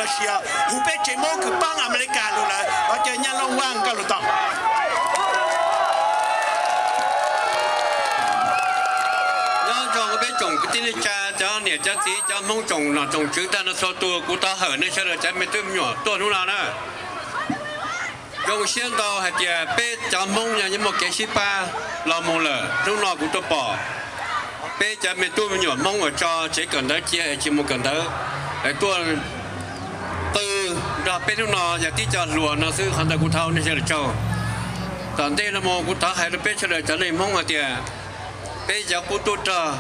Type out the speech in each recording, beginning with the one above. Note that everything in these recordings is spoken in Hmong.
Sia hu peb tsev Hmoob kws paab Amelikas lug lawm, ua caag nyaj looj vaaj koj lug tau. Nyob zoo peb tsoom kwv tij neej tsa, cov niam cov txiv, cov Hmoob tsoom nom tsoom tswv tag nrho txhua tus, kuv thov hawm nej sawv daws cov me tub me nyuam tuaj hnub no na. Zoo siab ntau hais tias peb cov Hmoob yog yeej muaj kev sib pab los mus lawm. Hnub no kuv tuaj pom peb cov me tub me nyuam Hmoob uas tso tsev kawm ntawv cia es tsis mus kawm ntawv, tuaj qw nrog peb hnub no yog tib co hluas no xwb, qhov ntawd kuv thov nej sawv daws tsaug. Tom ntej no mus kuv thov hais rau peb sawv daws cov neeg Hmoob hais tias peb cov qub tub rog,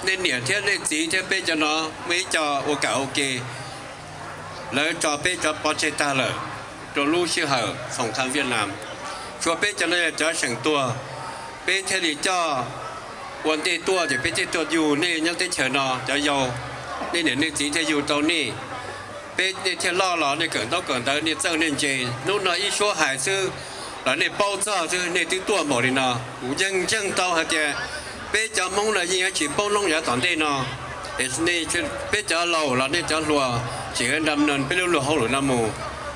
nej niam thiab nej txiv thiab peb cov no muaj ib co ua kam ua ke, lawv tso peb cov pov tseg tag lawm rau lub sij hawm foom kha Viaj Nam. Tshuav peb cov no yog cov seem tuag, peb thiaj li coj ua ntej tuaj ces peb thiaj tuaj yug nej nyob teb chaws no cov yau. Nej niam nej txiv thiaj yug tau nej, peb nej thiaj loj los nej kawm ntaub kawm ntawv, nej txawj nej ntse. Hnub no ib suab hais xwb los nej paub txog xwb, nej twb tuaj npaum li no. Kuv yeej ntseeg tau hais tias peb cov Hmoob no yeej yuav tsis poob loob yav tom ntej no. Nej, peb cov laus los nej cov hluas tseem yuav nra no peb lub luag hauj lwm no mus,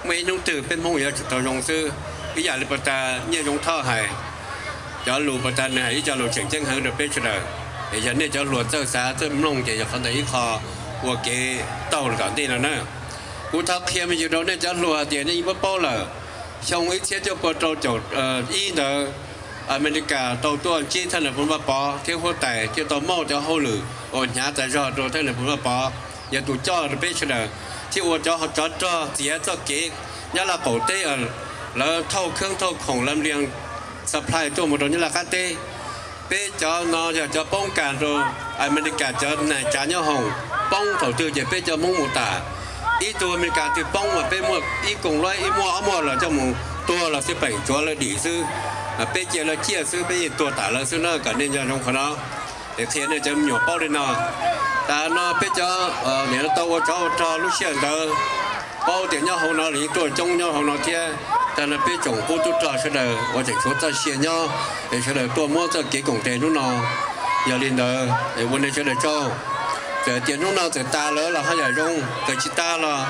muaj ib hnub twg peb Hmoob yuav tsum tau zoo xwb. Ib yam li puag ta Nyiaj Zoo Thoj hais, cov lus puag ta nws hais ib co lus tseem ceeb heev rau peb sawv daws. Yog nej cov hluas txawj xav txawj mloog ces yog qhov ntawd ib qho ua kev taug lawm tom ntej no na. Kuv thov qhia me ntsis rau nej cov hluas hais tias nej yeej paub paub lawm, xyoo ib txhiab cuaj pua rau caum ib ntawd, Amelikas tau tuaj ntsib thaj nais phoo Vaj Pov thiab huab tais thiaj tau muab cov hauj lwm uas hnyav tas zog rau thaj nais phoo Vaj Pov, yog tus coj rau peb sawv daws thiaj ua cov tsov rog txiav txoj kev nyob laj qaum teb, lawv thauj khoob thauj khoom la lias supply tuaj mus rau nyob laj qab teb. Peb cov no yog cov poob kas rau Amelikas cov nais tsav nyob hoom, poob thaum twg ces peb cov Hmoob mus tas. Ib tug Amelikas twg poob mas peb muaj ib koom luab ib muaj ob muaj los coj mus tuag los xij peem tsuav lawv dim xwb. Peb cia lawv ciaj xwb, peb yeej tuag tas lawv xwb na, kom nej nco ntsoov qhov no. Es qhia nej cov me nyuam paub li no. Tas no peb cov niam no tau ua tsov ua rog lub sij hawm ntawd, paub tias nyob hauv no los yeej tuaj coob nyob hauv no thiab. Tag no peb tsoom qub tub rog sawv daws uas tseem tshuav txoj sia nyob es sawv daws tuaj muab txoj kev koom tes hnub no. Yog li ntawd ua nej sawv daws tsaug. Txawm tias hnub no txawm tas lawm los haj yam zoo, txawm tsis tas los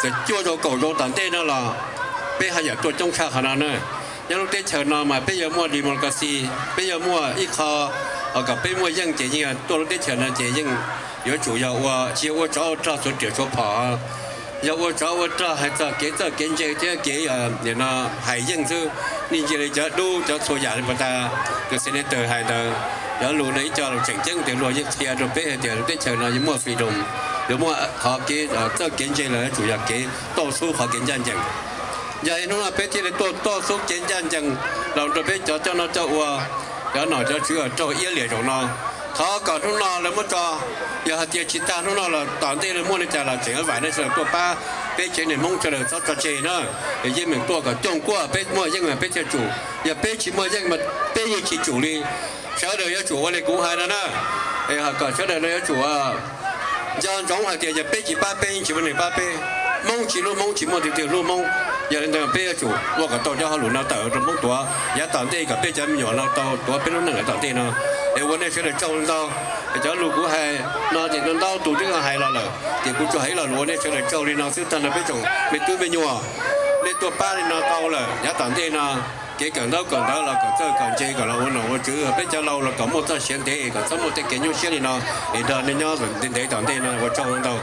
txawm cuaj zaus kaum zaus tom ntej no los peb haj yam tuaj coob tshaj qhov no na. Nyob lub teb chaws no mas peb yuav muaj democracy, peb yuav muaj ib qho kom peb muaj yeej ces yeej tuaj lub teb chaws no ces yeej yuav tsum yog ua, tsis yog ua tsov ua rog txhuav riam txhuav phom, yog ua tsov ua rog hais txog kev txawj kev ntse thiab kev hais yeej xwb. Nej ntsia li cov dub cov txhua yam li puag ta tus senator hais ntawd, cov lus no ib co lus tseem ceeb tias luag yeej qhia rau peb hais tias lub teb chaws no yuav muaj freedom, yuav muaj qhov kev txawj kev ntse los yuav tsum yog kev tuaj xub qhov kev ncaj ncees. Yog li hnub no peb thiaj li tuaj tuaj xub kev ncaj ncees los rau peb cov coj noj coj ua, cov nom cov tswv uas raug iab liam zaum no. Thov kom hnub no lawv muab tso, yog hais tias tsis tas hnub no los tom ntej lawv muaj li cas los tseem vam nej sawv daws tuaj pab peb tsev neeg Hmoob sawv daws txhob tso tseg na. Yeej meem tuaj kom cooj kuaj, peb muaj yeej mas peb thiaj tsum, yog peb tsis muaj yeej mas peb yeej tsis tsum li. Sawv daws yuav tsum ua li kuv hais no na, es kom sawv daws no yuav tsum nco ntsoov hais tias yog peb tsis pab peb yeej tsis muaj neeg pab peb. Hmoob tsis hlub Hmoob tsis muaj tus twg hlub Hmoob. Yog li ntawd peb yuav tsum ua kom tau cov hauj lwm no tawm rau Hmoob tuav yav tom ntej kom peb cov me nyuam no tau tuav peb lub neej yav tom ntej no. Es ua nej sawv daws tsaug ntau. Es cov lus kuv hais no ces ntau ntau tus twb hais los lawm ces kuv tsuas hais ib lo lus ua nej sawv daws tsaug li no xwb. Tag no peb tsoom me tub me nyuam, nej tuaj pab li no tau lawm, yav tom ntej no kev kawm ntaub kawm ntawv los kom txawj kom ntse kom los ua nom ua tswv, peb cov laus los kom muaj txoj sia ntev kom txhob muaj tej kev nyuaj siab li no, es nrog nej nyob ntev ntev tom ntej no. Ua tsaug ntau.